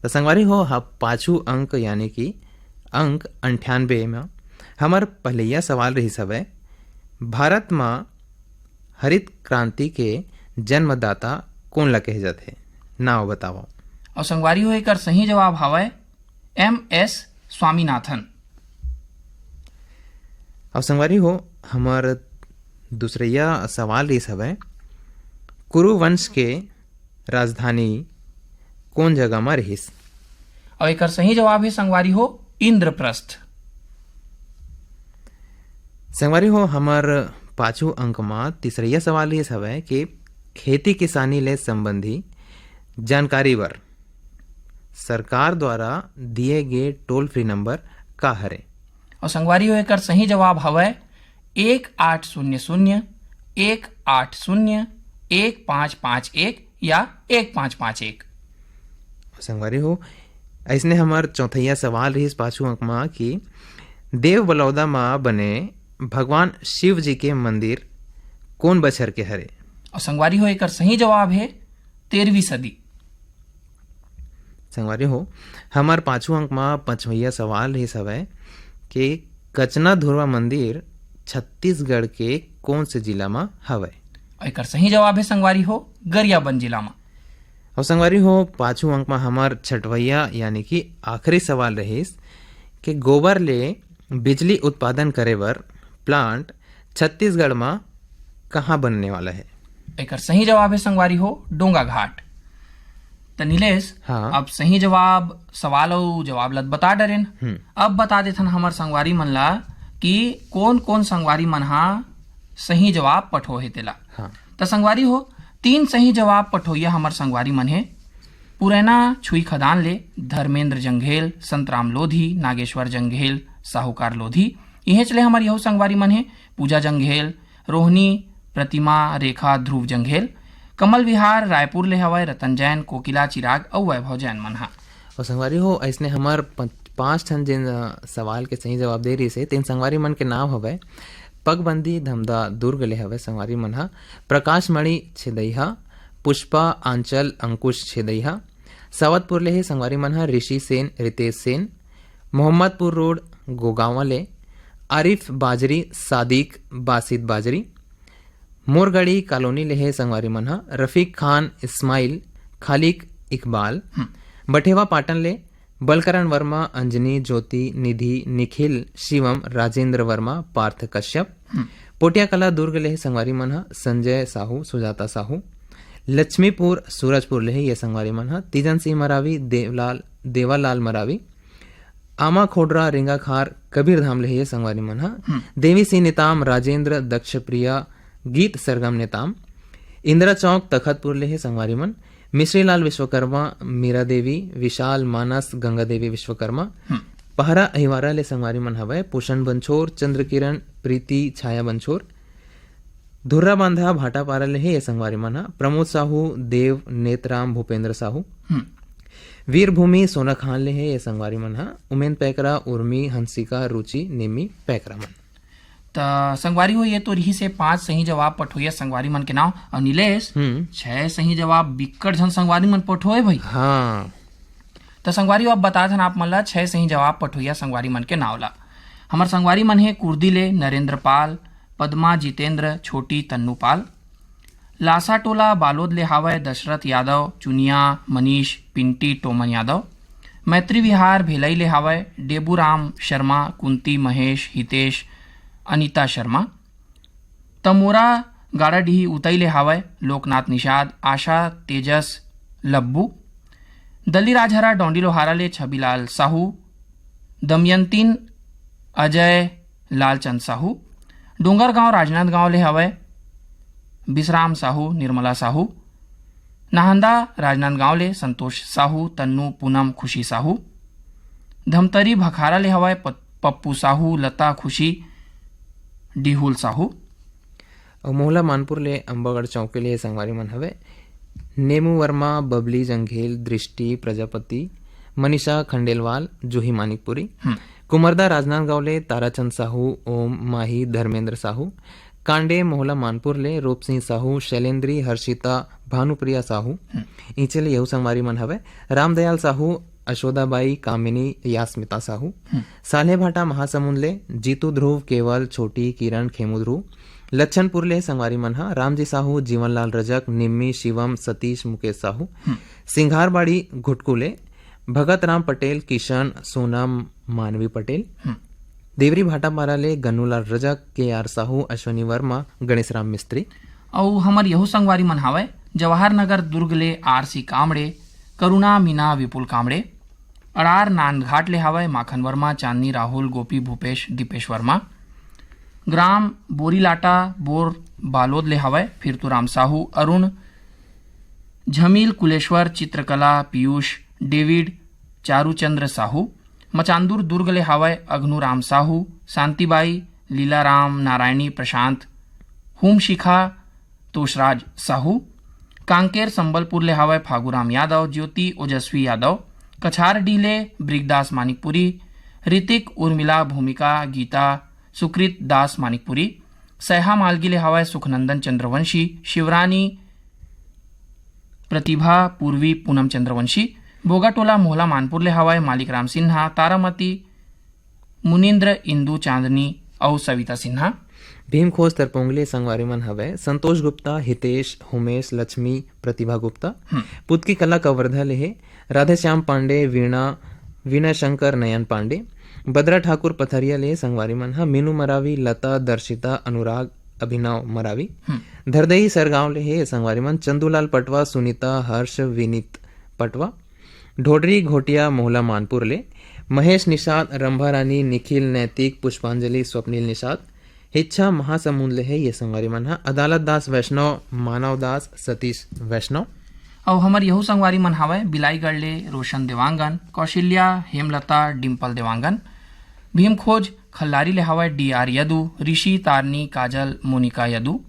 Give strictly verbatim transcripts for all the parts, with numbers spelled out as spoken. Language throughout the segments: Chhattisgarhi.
त संगवारी हो, ह पाछू अंक यानी कि अंक अंठानबे म हमर पहिलैया सवाल रहिस हवय, भारत म हरित क्रांति के जन्मदाता कोन ला कहे जाथे? नाव बतावव। अउ संगवारी हो, एकर सही जवाब हवय एम एस स्वामीनाथन। अउ संगवारी हो, हमर दूसरैया सवाल रहिस हवय, कुरु वंश के राजधानी कोन जगह म रहिस? अउ एकर सही जवाब हे संगवारी हो, इंद्रप्रस्थ। संगवारी हो, हमर पाछू अंक म तीसरैया सवाल रहिस हवय कि खेती किसानी ले संबंधी जानकारी बर सरकार द्वारा दिए गे टोल फ्री नंबर का हरे? अउ संगवारी हो, एकर सही जवाब हवय एक आठ शून्य शून्य, एक आठ शून्य, एक पाँच पाँच एक या एक पाँच पाँच एक। संगवारी हो, अइसने हमर चौथैया सवाल रहिस पाछू अंक म कि देव बलौदा म बने भगवान शिव जी के मंदिर कोन बछर के हरे? अउ संगवारी हो, एकर सही जवाब हे तेरहवीं सदी। संगवारी हो, हमर पाछू अंक म पचवैया सवाल रहिस हवय कि कचना धुरवा मंदिर छत्तीसगढ़ के कोन से जिला म हवय? अउ एकर सही जवाब हे संगवारी हो, गरियाबंद जिला म। अउ संगवारी हो, पाछू अंक म हमर छठवैया यानी कि आखिरी सवाल रहिस कि गोबर ले बिजली उत्पादन करे बर प्लांट छत्तीसगढ़ म कहाँ बनने वाला हे? एकर सही जवाब हे संगवारी हो, डोंगा घाट। त नीलेश, हाँ। अब सही जवाब, सवाल अउ जवाब ल बता डरेन। हम्म। अब बता देथन हमर संगवारी मन ला कि कोन कोन संगवारी मन हा सही जवाब पठो हे तेला। हाँ। त संगवारी हो, तीन सही जवाब पठोइया हमर संगवारी मन हे। पुरैना छुई खदान ले धर्मेंद्र जंघेल, संतराम लोधी, नागेश्वर जंघेल, साहूकार लोधी। इहेच ले हमर यहू संगवारी मन हे, पूजा जंघेल, रोहिणी, प्रतिमा, रेखा, ध्रुव जंघेल। कमल विहार रायपुर ले हवय रतन जैन, कोकिला चिराग अउ वैभव जैन मन हा। अउ संगवारी हो, अइसने हमर पं-, पांच ठन जेन, अ, सवाल के सही जवाब दे रहिस हे, तेन संगवारी मन के नाव हवय पगबंदी धमदा दुर्ग ले हवय संगवारी मन हा, प्रकाश मणि छेदइहा, पुष्पा आंचल अंकुश छेदइहा, सावतपुर ले हे संगवारी मन हा ऋषि सेन, रितेश सेन, मोहम्मदपुर रोड गोगांवा ले आरिफ बाजरी, सादिक बासित बाजरी, मोरगढ़ी कॉलोनी ले हे संगवारी मन हा रफीक खान, इस्माइल, खालिक इकबाल, हम्म। बठेवा पाटन ले बलकरण वर्मा, अंजनी, ज्योति, निधि, निखिल, शिवम, राजेंद्र वर्मा, पार्थ कश्यप। हम्म। पोटिया कला दुर्ग ले हे संगवारी मन हा संजय साहू, सुजाता साहू। लक्ष्मीपुर सूरजपुर ले हे ये संगवारी मन हा तीजन सिंह मरावी, देवलाल, देवालाल मरावी। आमा खोडरा, रेंगाखार, कबीरधाम ले हे ये संगवारी मन हा। हम्म। देवी सिंह नेताम, राजेंद्र, दक्षप्रिया, गीत सरगम नेताम। इंदिरा चौक तखतपुर ले हे संगवारी मन। मिश्रीलाल विश्वकर्मा, मीरा देवी, विशाल, मानस, गंगा देवी विश्वकर्मा। हम्म। पहरा अहिवारा ले संगवारी मन हवय, पुषन बनछोर, चंद्रकिरण, प्रीति, छाया बनछोर। धुर्रा बांधा भाटापारा ले हे ये संगवारी मन ह, प्रमोद साहू, देव, नेतराम, भूपेंद्र साहू। हम्म। वीरभूमि सोनाखान ले हे ये संगवारी मन ह, उमेन पैकरा, उर्मी, हंसिका, रुचि, नेमी पैकरा मन। त संगवारी हो, ये तो रिहिस हे पांच सही जवाब पठोइया संगवारी मन के नाव। अउ नीलेश, हम्म। छह सही जवाब बिक्कट झन संगवारी मन पठोए भाई। हाँ। त संगवारी हो, अब बतात हन आप मन ला छह सही जवाब पठोइया संगवारी मन के नाव ला। हमर संगवारी मन हे कुर्दी ले नरेंद्र पाल, पद्मा, जितेंद्र, छोटी, तन्नू पाल। लासा टोला बालोद ले हावय दशरथ यादव, चुनिया, मनीष, पिंटी, टोमन यादव। मैत्री विहार भेलई ले हावय डेबूराम शर्मा, कुंती, महेश, हितेश, अनिता शर्मा। तमोरा गाड़ाडीही उतई ले हावय लोकनाथ निषाद, आशा, तेजस, लब्बू। दल्लीराजहरा डौंडी लोहारा ले छबिलाल साहू, दमयंतीन, अजय, लालचंद साहू। डोंगरगांव राजनांदगांव ले हवय बिसराम साहू, निर्मला साहू। नाहंदा राजनांदगांव ले संतोष साहू, तन्नू, पूनम, खुशी साहू। धमतरी भखारा ले हवय प-, पप्पू साहू, लता, खुशी, डिहुल साहू। अउ मोहला मानपुर ले अम्बागढ़ चौकी ले संगवारी मन हवे नेमू वर्मा, बबली जंघेल, दृष्टि प्रजापति, मनीषा खंडेलवाल, जूही मानिकपुरी। हम्म। कुमरदा राजनांदगांव ले ताराचंद साहू, ओम, माही, धर्मेंद्र साहू। कांडे मोहला मानपुर ले रूप सिंह साहू, शैलेंद्री, हर्षिता, भानुप्रिया साहू। हम्म। इचे ले यहू संगवारी मन हवे रामदयाल साहू, अशोदाबाई, कामिनी, यास्मिता साहू। साल्हेभाटा महासमुंद ले जीतू ध्रुव, केवल, छोटी, किरण, खेमू ध्रुव। लच्छनपुर ले संगवारी मन ह रामजी साहू, जीवनलाल रजक, निम्मी, शिवम, सतीश, मुकेश साहू। सिंघारबाड़ी घुटकू ले भगत राम पटेल, किशन, सोनम, मानवी पटेल। देवरी भाटापारा ले गन्नूलाल रजक, के आर साहू, अश्विनी वर्मा, गणेश राम मिस्त्री। अउ हमर यहू संगवारी मन हावय, जवाहर नगर दुर्ग ले आर सी कामड़े, करुणा मीना विपुल कामड़े। अड़ार नांदघाट ले हावय, माखन वर्मा, चांदनी राहुल, गोपी भूपेश, दीपेश वर्मा। ग्राम बोरीलाटा बोर बालोद ले हावय, फिरतूराम साहू, अरुण, झमील कुलेश्वर, चित्रकला पीयूष, डेविड, चारूचंद्र साहू। मचांदुर दुर्ग ले हावय, अघनूराम साहू, शांतिबाई, लीलाराम, नारायणी, प्रशांत, हुमशिखा, तोषराज साहू। कांकेर संबलपुर ले हावय, फागूराम यादव, ज्योति, ओजस्वी यादव। कछारडीह ले ब्रिगदास मानिकपुरी, ऋतिक, उर्मिला, भूमिका, गीता, सुकृत दास मानिकपुरी। सैहा मालगी ले हावय, सुखनंदन चंद्रवंशी, शिवरानी, प्रतिभा, पूर्वी, पूनम चंद्रवंशी। बोगाटोला मोहला मानपुर ले हावय, मालिक राम सिन्हा, तारामती, मुनिंद्र, इंदु, चांदनी अउ सविता सिन्हा। भीमखोज तरपोंगले संगवारी मन हवय, संतोष गुप्ता, हितेश, हुमेश, लक्ष्मी, प्रतिभा गुप्ता। पुतकी कला कवर्धा ले हे, राधेश्याम पांडे, वीणा, विनय शंकर, नयन पांडे। बदरा ठाकुर पथरिया ले संगवारी मन ह मीनू मरावी, लता, दर्शिता, अनुराग, अभिनव मरावी। धरदई सरगांव ले हे संगवारी मन चंदूलाल पटवा, सुनीता, हर्ष, विनीत पटवा। ढोडरी घोटिया मोहला मानपुर ले महेश निषाद, रंभा रानी, निखिल, नैतिक, पुष्पांजलि, स्वप्निल निषाद। हिच्छा महासमुंद ले हे ये संगवारी मन ह अदालत दास वैष्णव, मानव दास, सतीश वैष्णव। अउ हमर यहू संगवारी मन हावय बिलाईगढ़ ले रोशन देवांगन, कौशल्या, हेमलता, डिम्पल देवांगन। भीमखोज खल्लारी ले हावय डी आर यदु, ऋषि, तारनी, काजल, मोनिका यदु।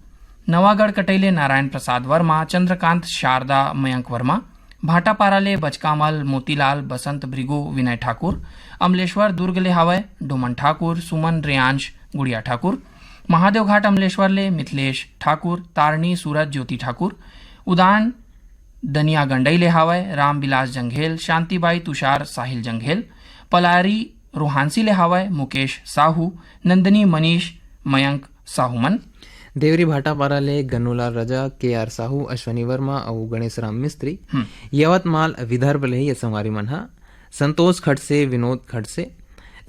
नवागढ़ कटई ले नारायण प्रसाद वर्मा, चंद्रकांत, शारदा, मयंक वर्मा। भाटापारा ले बचकामल, मोतीलाल, बसंत, भृगु, विनय ठाकुर। अमलेश्वर दुर्ग ले हावय डोमन ठाकुर, सुमन, रेयांश, गुड़िया ठाकुर। महादेवघाट अमलेश्वर ले मिथिलेश ठाकुर, तारणी, सूरज, ज्योति ठाकुर। उदान दनिया गंडई ले हावय रामविलास जंघेल, शांतिबाई, तुषार, साहिल जंघेल। पलारी रोहांसी ले हावय मुकेश साहू, नंदिनी, मनीष, मयंक साहू मन। देवरी भाटापारा ले गन्नूलाल रजा, के आर साहू, अश्वनी वर्मा अउ गणेश राम मिस्त्री। यवतमाल विदर्भ ले ये संगवारी मन ह संतोष खडसे, विनोद खडसे।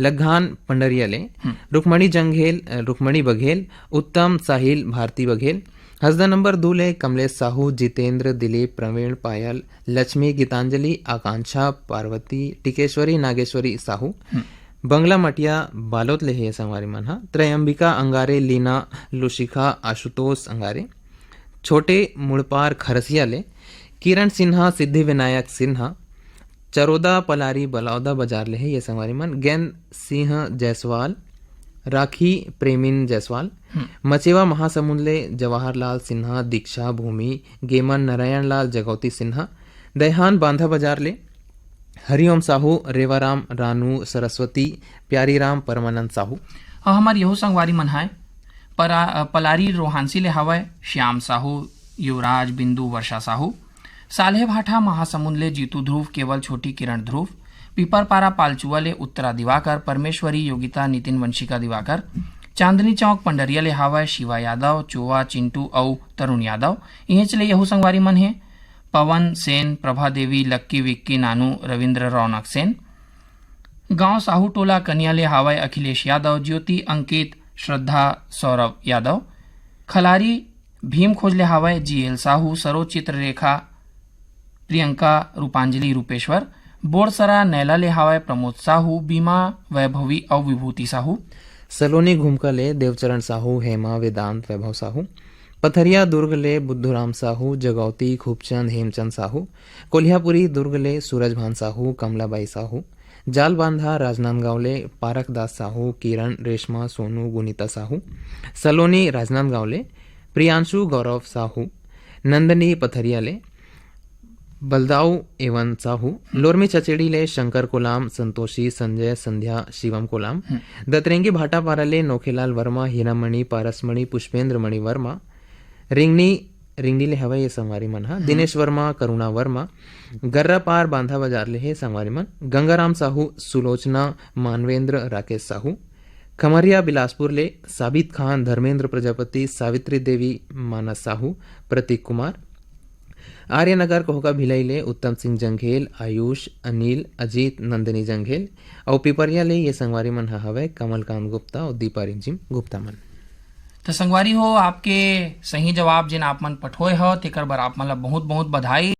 लग्घान पंडरिया ले रुक्मणी जंघेल, अ, रुक्मणी बघेल, उत्तम, साहिल, भारती बघेल। हसदा नंबर दू ले कमलेश साहू, जितेंद्र, दिलीप, प्रवीण, पायल, लक्ष्मी, गीतांजलि, आकांक्षा, पार्वती, टिकेश्वरी, नागेश्वरी साहू। बंगला मटिया बालोद ले हे संगवारी मन ह। त्रयंबिका अंगारे, लीना, लुशिखा, आशुतोष अंगारे। छोटे मुड़पार खरसिया ले किरण सिन्हा, सिद्धि विनायक सिन्हा। चरोदा पलारी बलौदा बाजार ले हे ये संगवारी मन। गेंद सिंह जायसवाल, राखी प्रेमिन जायसवाल। मचेवा महासमुंद ले जवाहरलाल सिन्हा, दीक्षा, भूमि, गेमन, नारायण लाल, जगौती सिन्हा। दैहान बांधा बाजार ले हरिओम साहू, रेवाराम, रानू, सरस्वती, प्यारीराम, परमानंद साहू। अउ हमर यहू संगवारी मन हाय परा-, पलारी रोहांसी ले हावय श्याम साहू, युवराज, बिंदु, वर्षा साहू। साल्हेभाटा महासमुंद ले जीतू ध्रुव, केवल, छोटी, किरण ध्रुव। पीपरपारा पालचुआ ले उत्तरा दिवाकर, परमेश्वरी, योगिता, नितिन, वंशिका दिवाकर। चांदनी चौक पंडरिया ले हावय शिवा यादव, चोवा, चिंटू अउ तरुण यादव। इहेंच ले यहू संगवारी मन हे पवन सेन, प्रभा देवी, लक्की, विक्की, नानू, रविंद्र, रौनक सेन। गांव साहू टोला कनिया ले हावय अखिलेश यादव, ज्योति, अंकित, श्रद्धा, सौरभ यादव। खलारी भीमखोज ले हावय जी एल साहू, सरोज, चित्ररेखा, प्रियंका, रूपांजलि, रूपेश्वर। बोरसरा नैला ले हावय प्रमोद साहू, बीमा, वैभवी अउ विभूति साहू। सलोनी घुमका ले देवचरण साहू, हेमा, वेदांत, वैभव साहू। पथरिया दुर्ग ले बुद्धूराम साहू, जगौती, खूबचंद, हेमचंद साहू। कोल्हापुरी दुर्ग ले सूरजभान साहू, कमलाबाई साहू। जालबांधा राजनांदगांव ले पारक दास साहू, किरण, रेशमा, सोनू, गुनीता साहू। सलोनी राजनांदगांव ले प्रियांशु, गौरव साहू। नंदनी पथरिया ले बलदाऊ एवन साहू। लोरमी चचेड़ी ले शंकर कोलाम, संतोषी, संजय, संध्या, शिवम कोलाम। दतरेंगी भाटापारा ले नोखेलाल वर्मा, हीरामणि, पारसमणि, पुष्पेंद्र मणि वर्मा। रिंगनी रिंगनी ले हवय ये संगवारी मन ह। दिनेश वर्मा, करुणा वर्मा, गर्रा पार बांधा बाजार ले हे संगवारी मन। गंगाराम साहू, सुलोचना, मानवेंद्र, राकेश साहू, खमरिया बिलासपुर ले साबित खान, धर्मेंद्र प्रजापति, सावित्री देवी, मानस साहू, प्रतीक कुमार, आर्यनगर कोहका भिलाई ले उत्तम सिंह जंघेल, आयुष, अनिल, अजीत, नंदिनी जंघेल, अउ पिपरिया ले ये संगवारी मन ह हवय कमलकांत गुप्ता अउ दीपा रिमझिम गुप्ता मन। तो संगवारी हो, आपके सही जवाब जेन आप मन पठोए हो, तेकर बर आप मन ला बहुत बहुत बधाई।